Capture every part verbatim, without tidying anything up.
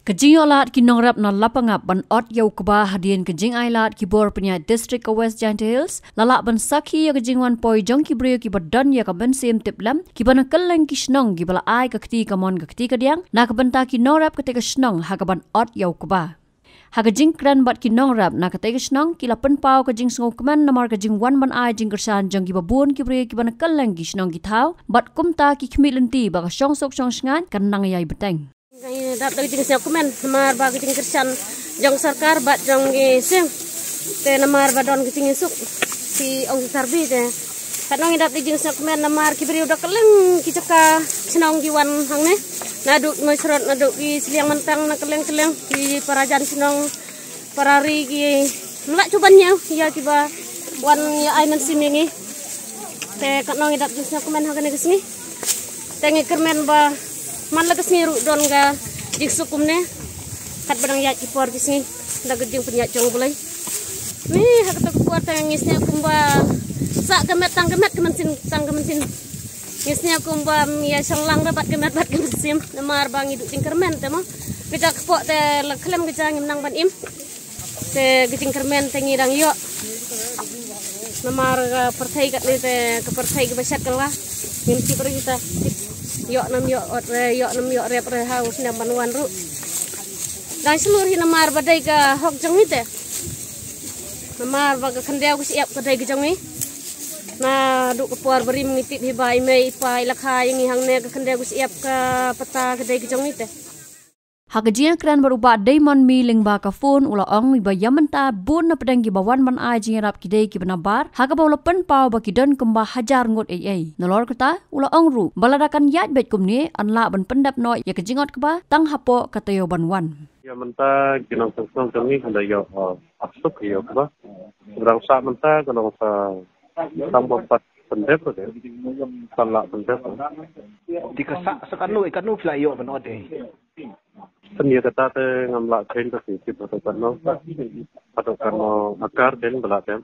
Ka jingïoh lad ki nongrep na Lapangap ban ot ïa u kba hadien ka jingailad ki bor pynïaid district ka West Jaintia Hills la lah ban sakhi ïa ka jingwan poi jong ki briew kiba don ïa ka mynsiem tiplem, kiba na kylleng ki shnong kiba la ai ka kti kamon ka kti kadiang na ka bynta ki nongrep katei ka shnong ha kaban ot ïa u kba. Ha ka jingkren bad ki nongrep na katei ka shnong, ki la pynpaw ka jingsngewkmen namar ka jingwan ban ai jingkyrshan jong kiba bun ki briew kiba na kylleng ki shnong ki thaw, bad kumta ki khmih lynti ba ka shongsuk shongshngaiñ kan nang ïai bteng. Ngi dap da ka jingsngewkmen namar ba ka jingkyrshan jong sorkar bad jong ki seng. Te namar ba don ka jingsuk, ki ong ki karbi te. Katno ngi dap da ka jingsngewkmen namar ki briew da kylleng ki jaka shnong ki wan hangne. Naduh Mawsyrot, naduh ki Sliang Mantang, na kylleng kylleng ki para jan shnong, para ri ki mlak chuban ñiew ïa kiba wan ïa ai mynsiem ïa ngi. Te katno ngi dap jingsngewkmen ha kane ka sngi. Te ngi kyrmen ba man la ka sngi ruh don ka jingsuk kumne. Katba dang ïaid ki por ki sngi da ka jingpynïaid jong U Blei. Ni ha kata ka por te ngi sngew kumba sah ka met tang ka met ka mynsiem tang ka mynsiem. Ngi sngew kumba ïa shong lang da bad ka met bad ka mynsiem. Namar ba ngi duh jingkyrmen te mo. Ka ja kpoh te la khlem ka ja ngim nang ban im. Te ka jingkyrmen te ngi dang ïoh. Namar ka pyrthei katne te ka pyrthei kaba shet ka la. Ngim tip ruh kita. Ïoh nam ïoh ot re, ïoh nam ïoh rep re ha u snem ban wan ruh. Dang shlur hi namar ba dei ka hok jong ngi te. Namar ba ka khyndew ka shyiap ka dei ka jong ngi. Naduh ka por barim ngi tip hi ba i mei i pa i la kha ïa ngi hangne, ka khyndew ka shyiap ka pata ka dei ka jong ngi te. Ha ka jingïakren bad u Bah Damon Mih lyngba ka phone, u la ong ba ïa mynta bun na pdeng kiba wan ban ai jingïarap ki dei kiba nabar, ha kaba u la pynpaw ba ki don kumba hajar ngut ei ei. Nalor kata, u la ong ruh ba lada kan ïaid beit kumne, yn lah ban pyndep noh ïa ka jingot kba tang hapoh ka taïew ban wan. Ïa mynta ki nongshong shnong jong ngi ki la ïoh, uh, ap suk ïa kba. Ka dang sah mynta, ka dang sah tang ba pat pyndep ruh de. Kan lah pyndep ruh. Te ka sah sa katno, eh, katno phi la ïoh ban ot de? Pynïa kata te ngam lah khein, ka sngewtip haduh katno. Haduh katno akar dien ba lah dem.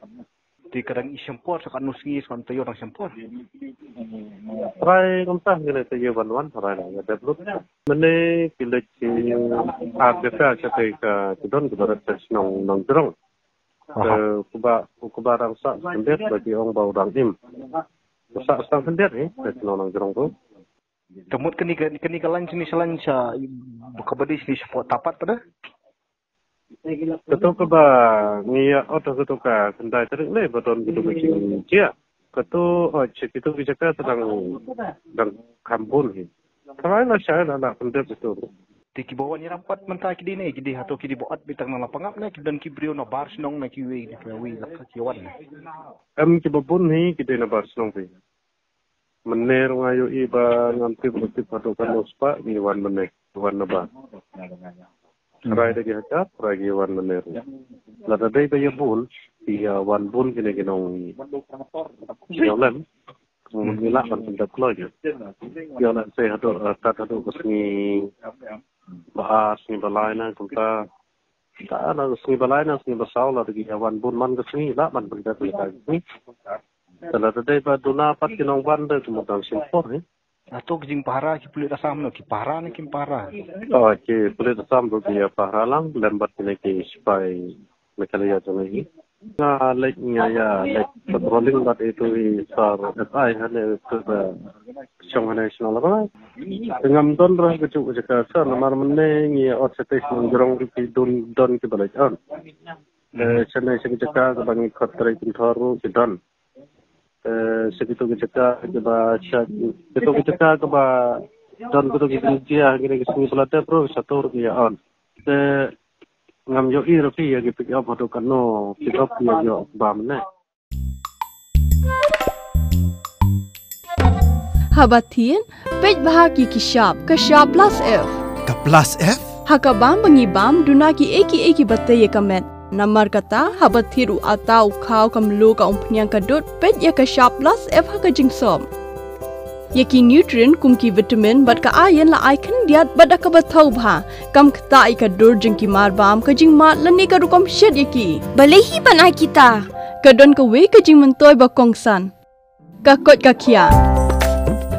Te ka dang i shempor sa katno sngi sa katno taïew dang shempor? Trai kumta ngi la taïew ban wan, trai la ïa dep lut. Mynne ki leit ki ar jaka, ka te ka ki don kiba ret te shnong Nongjrong. Aha. Te u kba, u kba dang sah khyndiat ba ki ong ba u dang im. U sah sah khyndiat hi te shnong Nongjrong tu. Te mut kane ka, kane ka lain shane sha lain sha, kaba dei shane shapoh Tapat pat de? Kato kaba ngi ïa ot kato ka khyndai tarik ne ba don kato ka jingjia. Kato, oh, sha kito ki jaka te dang, dang kham bun hi. Tharai la shai la, la pyndep kato. Te kiba wan ïarap pat mynta ki dei ne, ki dei hato ki dei ba ot beit tang na Lapangap ne, ki don ki briew na bar shnong ne, kiwei ne kiwei la ki wan ne? Em, kiba bun hi ki dei na bar shnong hi. Mynne ruh nga ïohi ba ngam tip, ngam tip haduh katno spah ngi wan mynne, wan na bar. Trai da ki hajar, trai ki wan mynne ruh. Lada dei ba ïa bun, ki ïa wan bun kine ki nong, ki nong lem. Ngi lah ban pyndep kloi ki. Ïa lehse haduh, eh, kat haduh ka sngi ba ar, sngi ba lai na kumta. Ka na sngi ba lai na sngi ba saw lada ki ïa wan bun man ka sngi, lah ban pyndep ka sngi. Te lada dei ba duna pat ki nong wan de, kumta dang shim por hi. Hato ki jingpahara ki pulit Assam no, ki pahara ne kim pahara? Oh, ki pulit Assam ruh ki ïa pahara lang lem bad kine ki sipai Meghalaya jong ngi. Nga leit, nga ïa leit patrolling bad itu i sar S I hane, itu ba shong hane shnong la ba. Te ngam don re kajuh ka jaka sar, namar mynne ngi ot sha te shnong Jrong ruh ki don, don kiba leit on. Eh, shane sha ki jaka kaba ngi khot trei pynthor ruh ki don. Eh, sha kito ki jaka kiba sha, kito ki jaka kaba don kito ki jingïa, kine ki sngi ba la dep ruh shato ruh ki ïa on. Te ngam ïohi ruh phi ïa ki pick up haduh katno pick up ïa ïoh bam ne. Haba thied, peit bha ki ki shap, ka shap plus F. Ka plus F? Ha ka bam ba ngi bam, duna ki ei ki ei kiba tei ïa ka met. Namar kata, haba thied u atta, u khaw, ka mluh, ka umphniang, ka dud, peit ïa ka shap plus F ha ka jingsop. Ïa ki nutrient kum ki vitamin bad ka iron la ai khyndiat bad da kaba thaw bha. Kam ktah ïa ka dur jong ki mar bam, ka jingmad lane ka rukom shet ïa ki. Balei hi ban ai kita? Ka don kawei ka jingmyntoi ba kongsan. Ka koit ka khiah.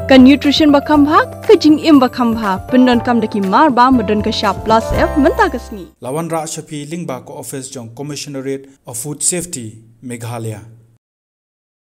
Ka nutrition ba kham bha, ka jingim ba kham bha, pyndonkam da ki marbam ba don ka shap plus F mynta ka sngi. La wanrah sha phi lyngba ka office jong Commissionerate of Food Safety, Meghalaya.